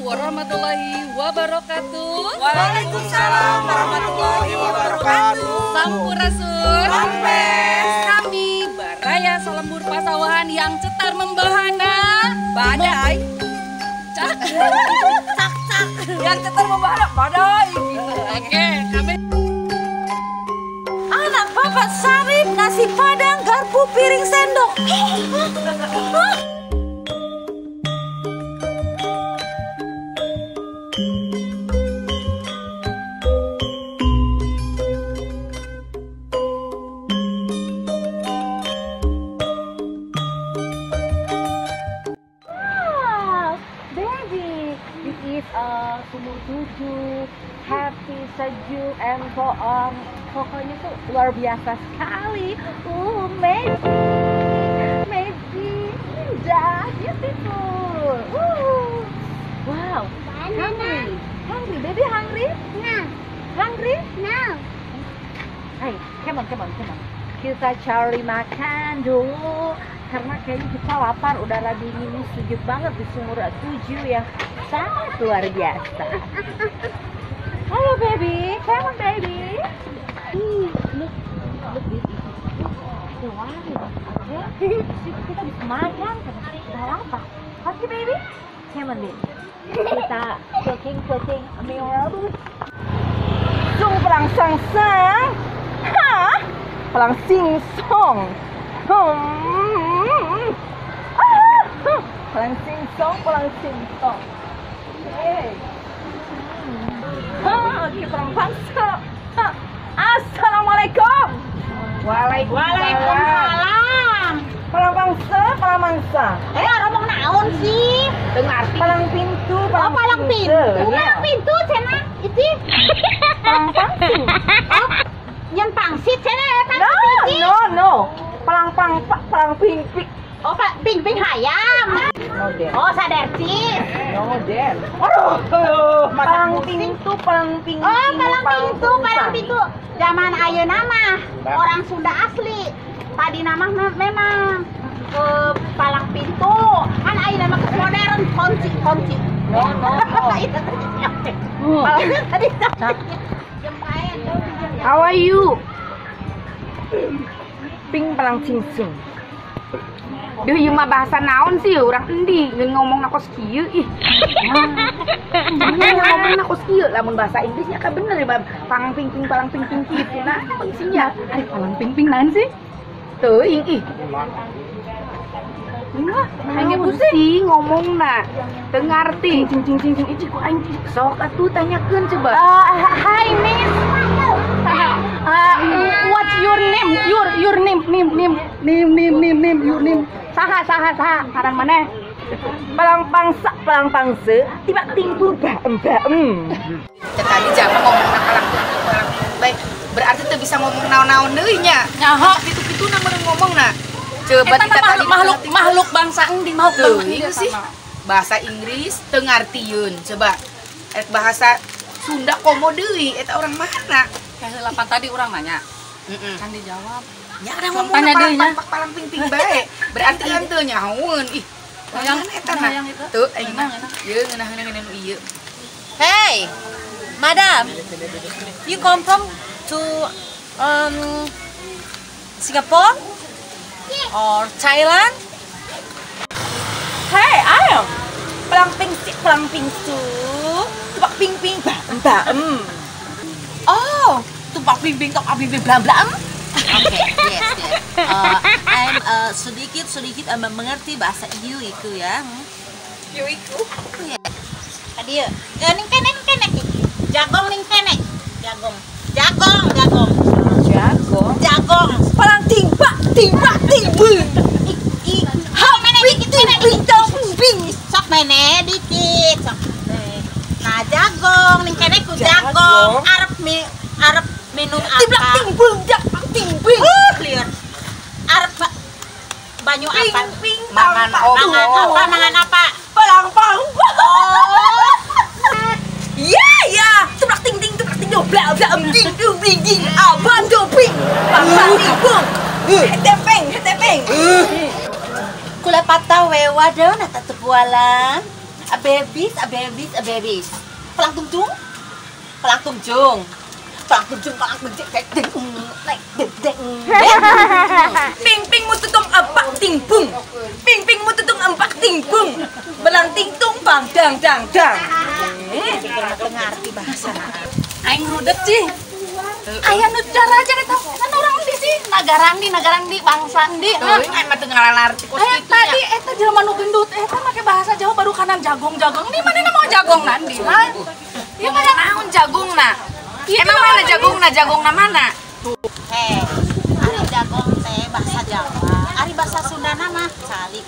warahmatullahi wabarakatuh. Waalaikumsalam warahmatullahi wabarakatuh. Sampurasun. Rampes. Kami Baraya Salembur Pasawahan yang cetar membahana. Badai. Cak. Cak cak. Yang cetar membahana badai. Oke, kami. Anak Bapak Sarip nasi padang garpu piring sendok. Sumur 7, happy, sejuk, and so on. Pokoknya tuh luar biasa sekali. Amazing, amazing, indah, beautiful. Wow, hungry, hungry, baby hungry? No. Hungry? No. Hey, come on, come on, come on. Kita cari makan dulu. Karena kayaknya kita lapar, udara dingin sejuk banget di Sumur 7 yang sangat luar biasa. Halo baby, come on baby. Look, look this is the water. Oke, kita bisa makan karena kita lapar. Oke baby, come on baby. Kita cooking mie rebus. Sung pelang sang sang, ha, pelang sing song. Pelang sing song, pelang sing song. Oke, pelang pangsa. Assalamualaikum. Waalaikumsalam. Pelang pangsa, pelang mangsa. Ngomong naon sih? Dengar. Palang pintu, palang, oh, palang pintu. Palang pintu cenah itu. Palang pangsi. Oh, yang pangsit cenah eta. No, no, no. Palang pang palang ping ping. Oh, ping ping hayam. No, der. Oh, sadar cheese. No, der. Aduh, palang pintu, palang ping. Oh, palang pintu, palang pintu. Zaman ayeuna mah orang Sunda asli. Tadi nama memang palang pintu. Kan ayeuna mah modern kunci, kunci. No, no, no. Itu tadi. How are you? Ping palang cincin. Duh, ieu mah bahasa naon sih urang endi ngeun ngomong na kos kieu ih. Nah, ngomong na kos kieu lamun bahasa Inggrisnya kan bener ya palang ping ping palang ping ping kitu nah sih nya. Ari palang ping ping naon sih? Teuing ih. Nah, aing pusing ngomongna. Teu ngarti. Cing cing cing cing ih ku aing sok atuh tanyakeun coba. Hi miss. What's your name? Your name name name name name name name your name. Saha saha saha ngaran maneh? Palang pangsa palang pangse tiba timbul baem baem. Tadi jama ngomongna palang pintu palang pintu baik. Berarti teu bisa ngomong naon-naon deui nya. Nyaho kitu-kituna meureun ngomongna. Coba kita tadi makhluk bangsa endi makhluk bangsa sih. Bahasa Inggris teu ngartieun. Coba bahasa Sunda komo deui eta orang mana? Kaheula pan tadi urang nanya. Heeh. Kan dijawab. Nya ada ngomong palang palang ping ping bae. Berarti kan teu nyahoeun. Ih, yang eta na. Teu aing mah. Ieu ngeunah-ngeunah nu ieu. Hey, madam. You come from to Singapore or Thailand? Hey, I am palang ping si palang ping su. Tupak ping ping baem baem. Oh, tupak ping ping tok ping ping blam blam. Oke, yes, yes. I'm sedikit mengerti bahasa ieu iku ya. Ieu iku. Ya. Tadi ya. Ning kene ning kene. Jagong ning kene. Jagong. Jagong, jagong. Jagong. Jagong. Palang timpak timpak timbul. I ha mene dikit mene dikit. Ping. Sok mene dikit. Sok. Nah, jagong ning kene ku jagong. Arep mi arep minum apa? Tiblak timbul jak timbing. Clear. Arep banyu apa? Ping mangan apa? Mangan apa? Mangan apa? Palang pang. Oh. Ya ya, tiblak ting ting tiblak ting do bla bla ding ding ding ding abang do ping. Pang pang ding bung. Hetepeng, hetepeng. Kula patah wewa daun atau tebualan. A babies, a babies, a babies. Pelang tungtung, pelang tungjung, pelang tungjung, pelang tungjung, deng deng deng. Ping ping mututung empak ting bung, ping ping mututung empak ting bung, belang ting tung bang dang dang dang. Ngerti bahasa. Aing rudet sih. Aya nu cara aja eta kan orang di sih nagarang di bangsa di. Teuing aing mah teu ngalarti kos kitu nya. Tadi eta jelema nu gendut eta make bahasa Jawa baru kanan jagong-jagong. Di mana mau jagong nandi? Ha? Ieu mana naon jagongna? Emang mana jagongna? Jagongna mana? Heh, ari jagong teh bahasa Jawa, ari bahasa Sundana mah calik.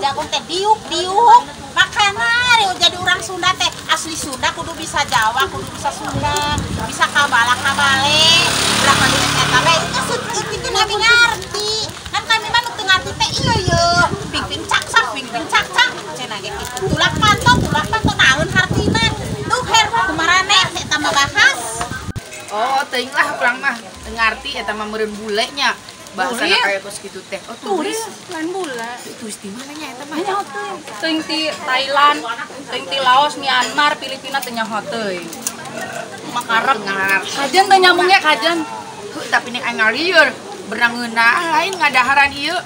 Jagong teh diuk-diuk. Makana jadi orang Sunda teh asli Sunda kudu bisa Jawa, kudu bisa Sunda, bisa kabala-kabale. Berapa duit eta bae geus itu kami ngarti. Kan kami mah nu teu ngarti teh ieu ye. Ping-ping cak-cak, ping-ping cak-cak cenah ge kitu. Tulak panto naon hartina. Tuh her kumarane eta mah bahas. Oh, teuing lah urang mah teu ngarti eta mah meureun bule nya. Bahasa kayak kos kitu teh. Oh, turis lain bule. Turis di mana nya eta mah? Nyaho teuing. Teuing ti Thailand, teuing ti Laos, Myanmar, Filipina teu nyaho teuing. Makarep ngalar. Kajen teu nyambung ge kajen. Heuh, tapi ning aing ngalieur beunang ngeunah lain ngadaharan ieu.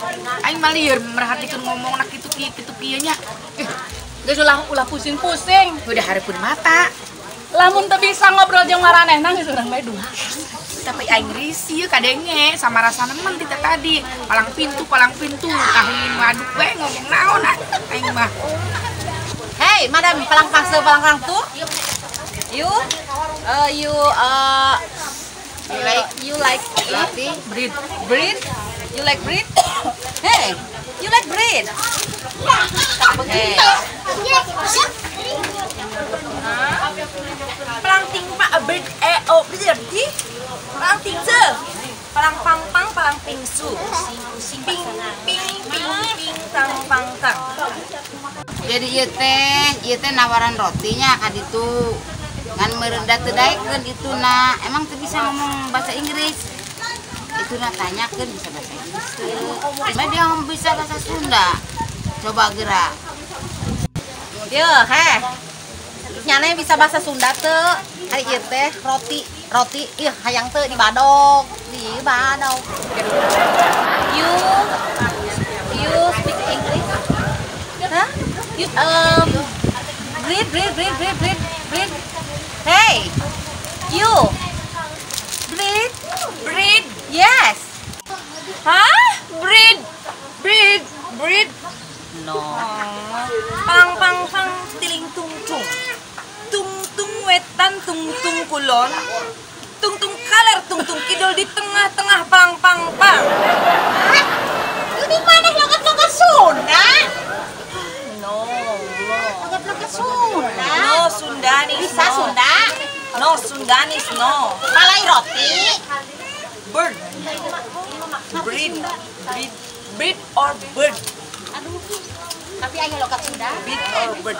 Aing mah lieur merhatikeun ngomongna kitu kieu kitu kieu nya. Geus ulah pusing-pusing. Udah hareupeun mata. Lamun teu bisa ngobrol jeung maranehna geus urang bae dua. Tapi aing risih kadenge sama rasa nemen ti tadi. Palang pintu kahingin waduk we ngomong naon aing mah. Hey, madam, palang pangse palang rangtu. You you like roti, bread. Bread? You like bread? Hey, you like bread? Hey. Palang ting pak bread e o berarti palang ting se, palang pang pang palang pingsu, ping ping ping ping tang pang tang. Jadi ieu teh nawaran rotinya ka ditu. Ngan meureun da teu daekeun ituna. Emang teu bisa ngomong bahasa Inggris. Ituna tanyakeun bisa bahasa Inggris teu. Cuma dia ngomong bisa bahasa Sunda. Coba gerak. Yo, heh. Nyane bisa bahasa Sunda teu? Ari ieu teh roti, roti ih hayang teu dibadog, dibadog. You speak English? Hah? You bread bread bread bread bread bread. Hey, you bread bread yes. Hah? Bread bread bread. No. Pang pang pang tiling tung tung. Tung tung wetan tung tung kulon. Tung tung kaler tung tung kidul di tengah-tengah pang pang pang. Hah? Ini mana logat-logat Sunda? No, no. Logat-logat Sunda. No, Sundanis. Bisa no. Sunda? No, Sundanis no. Malai roti. Bird. Breed. Breed. Breed or bird. Aduh. Tapi ayo logat Sunda. Breed or bird.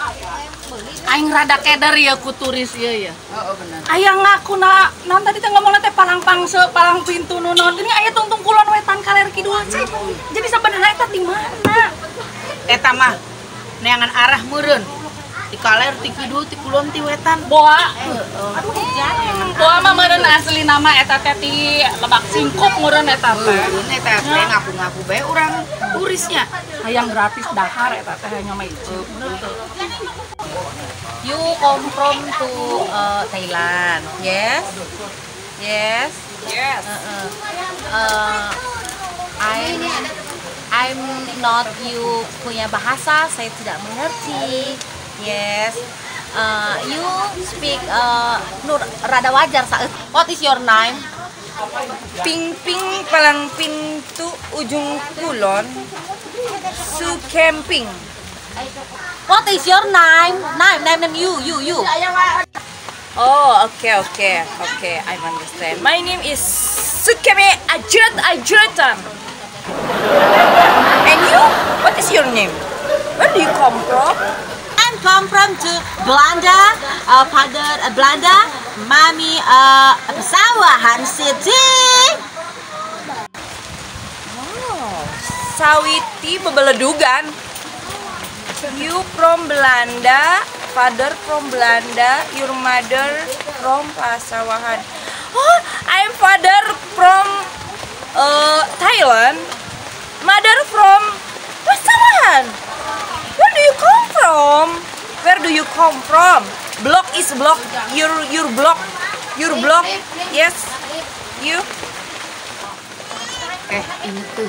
Aing rada keder ya ku turis ieu ya. Heeh, bener. Aya ngaku na naon tadi teh ngomongna teh palang pangse, palang pintu nu naon. Ini aya tungtung kulon wetan kaler kidul. Jadi sabenerna eta di mana? Eta mah neangan arah meureun. Ti kaler, ti kidul, ti kulon, ti wetan. Boa. Aduh, hujan. Boa mah meureun asli nama eta teh ti Lebak Singkup meureun eta teh. Meureun eta teh ngaku-ngaku bae urang turisnya. Hayang gratis dahar eta teh hayang mah ieu. You come from to Thailand, yes? Yes. Yes. I'm not you punya bahasa, saya tidak mengerti. Yes. You speak nur rada wajar saat. What is your name? Ping ping palang pintu ujung kulon. Su camping. What is your name? Name, name, name, you, you, you. Oh, okay, okay, okay. I understand. My name is Sukeme Ajrat Ajratan. And you? What is your name? Where do you come from? I'm come from to Belanda, father Belanda, mami Pesawahan City. Oh, sawiti bebeledugan. You from Belanda, father from Belanda, your mother from Pasawahan. Oh, I'm father from Thailand, mother from Pasawahan. Where do you come from? Where do you come from? Block is block. Your block. Your block. Yes. You. Ini tuh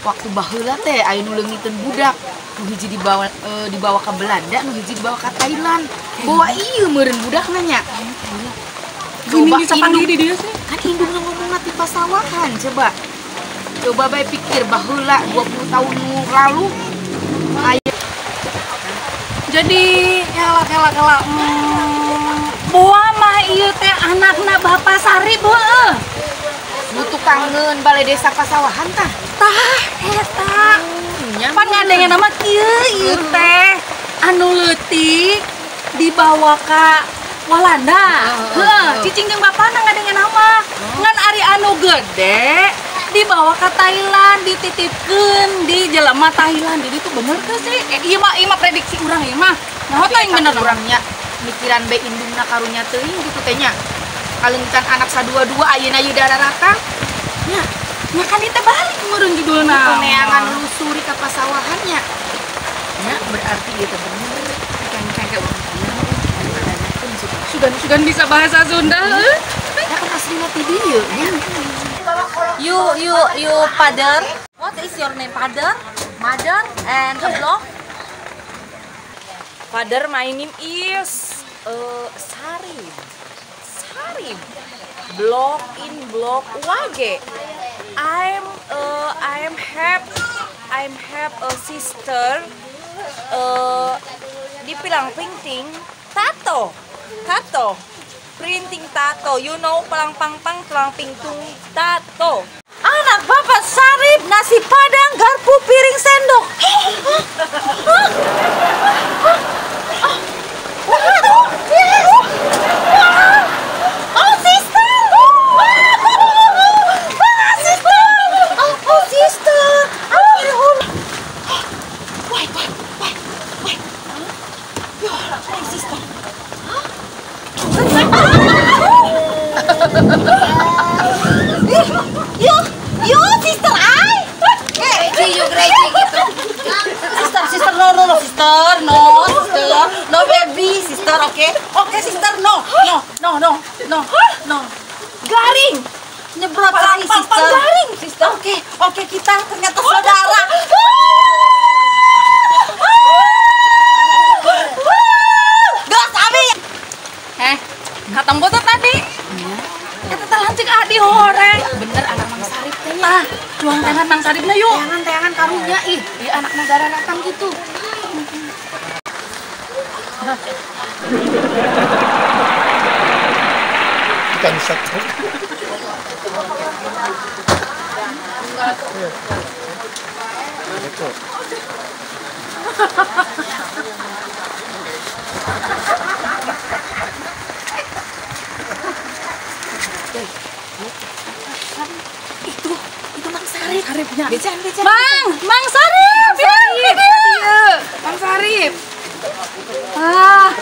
waktu baheula teh aya nu leungiteun budak, nu hiji dibawa ke Belanda, nu hiji dibawa ke Thailand. Bawa ieu meureun budakna nya. Coba indung di dieu sih. Kan indung ngomongna ti Pasawahan, coba. Coba bae pikir baheula 20 tahun lalu. Aya jadi kela-kela boa mah ieu teh anakna Bapak Sarip heueuh. Nu tukangeun balai desa Pasawahan tah. Tah eta. Pan ngadengena mah kieu ieu teh anu leutik dibawa ka Walanda. Heuh, cicing jeung bapana ngadengena mah. Ngan ari anu gede dibawa ke Thailand, dititipkeun di jelema Thailand. Jadi itu bener teu sih? Ieu mah prediksi urang ieu mah. Nah, teh yang bener urangnya mikiran bae indungna karunya teuing gitu teh nya. Kalengkan anak sadua-dua ayeuna ieu dararata. Nya, nya kan ieu teh balik meureun judulna. Neangan lusuri ka Pasawahan nya. Nya berarti ieu teh bener. Kengkeng urang sugan bisa bahasa Sunda heuh. Ya kan aslina ti dieu nya. You father. What is your name, father? Mother and a block? Father, my name is Sarip. Sarip. Block in block Wage. I'm have a sister. Di Pilang Printing tato. Tato. Printing tato, you know, palang pang pang pelang pingtung tato. Anak Bapak Sarip, nasi padang, garpu, piring, sendok. Oh sister, sister, oh sister, wait, wait, wait, wait, my sister. You sister I. You crazy gitu. Sister, no, no, no, sister, no, sister, no baby, sister, oke, oke, sister, no, no, no, no, no, no, garing, nyebrot lagi sister, garing, sister, oke, oke, kita ternyata saudara. Gas abi. Katempo tuh tadi. Eta teh lanceuk adi horeng. Bener anak Mang Sarip teh nya. Tah, cuang tangan Mang Saripna yuk. Teangan karunya ih, ieu anak negara datang gitu. Kita bisa. Itu Mang Sarip. Saripnya. Becan. Mang Sarip. Ya, Mang Sarip. Ah,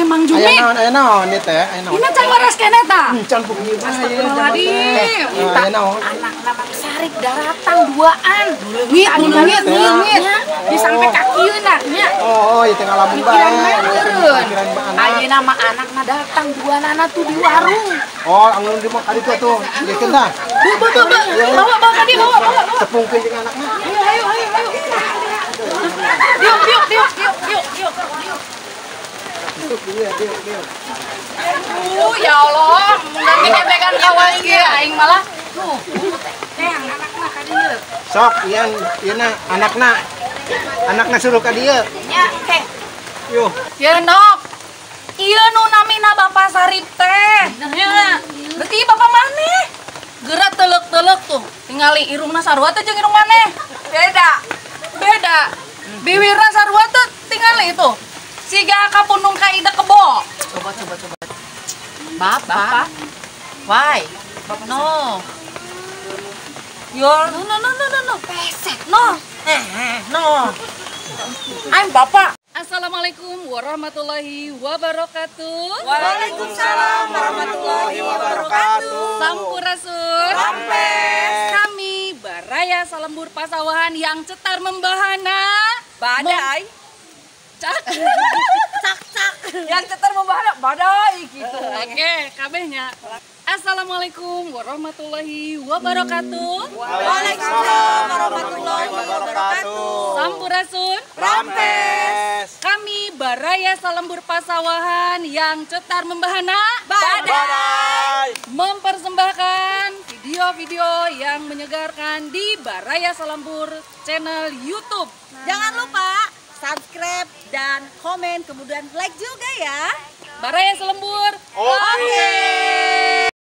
Mang Jumi. Aya naon ieu teh? Aya naon? Ini can waras keneh tah. Can pukul Astagfirullahaladzim. Aya naon? Anakna Mang Sarip daratang duaan. Leungit, leungit. Di sampai kakieuna nya. Oh, ieu teh ngalamun bae. Mikiran bae. Ayeuna mah anakna datang duanana tuh di warung. Oh, angin di mah kaditu atuh. Geuskeun tah. Bu, bu, bu. Bawa, bawa kadi, bawa, bawa. Tepungkeun jeung anakna. Ayo, ayo, ayo, ayo. Diuk, diuk, diuk, diuk, diuk, diuk. Diuk, diuk. Ya Allah, nanti kebekan kawan kieu aing malah. Tuh, teh anakna ka dieu. Sok, ieu ieu na anakna. Anakna suruh ka dieu. Nya, teh. Yuh. Ieu nok. Ieu nu namina Bapak Sarip teh. Nya. Berarti bapak maneh? Geura telek-telek tuh. Tingali irungna sarua teh jeung irung maneh. Beda. Beda. Biwirna sarua teh tingali itu. Siga kapunung ka ida kebo. Coba coba coba. Bapak. Why? No. Your No, no, no, no, no, no. Pesek. No. No. I'm bapak. Assalamualaikum warahmatullahi wabarakatuh. Waalaikumsalam warahmatullahi wabarakatuh. Sampurasun. Rampes. Kami Baraya Salembur Pasawahan yang cetar membahana. Badai. Cak. Cak cak. Yang cetar membahana badai gitu. Oke, kabehnya. Assalamualaikum warahmatullahi wabarakatuh. Waalaikumsalam warahmatullahi wabarakatuh. Sampurasun. Rampes. Kami Baraya Salembur Pasawahan yang cetar membahana badai mempersembahkan video-video yang menyegarkan di Baraya Salembur channel YouTube. Jangan lupa subscribe dan komen, kemudian like juga ya. Baraya Salembur. Oke.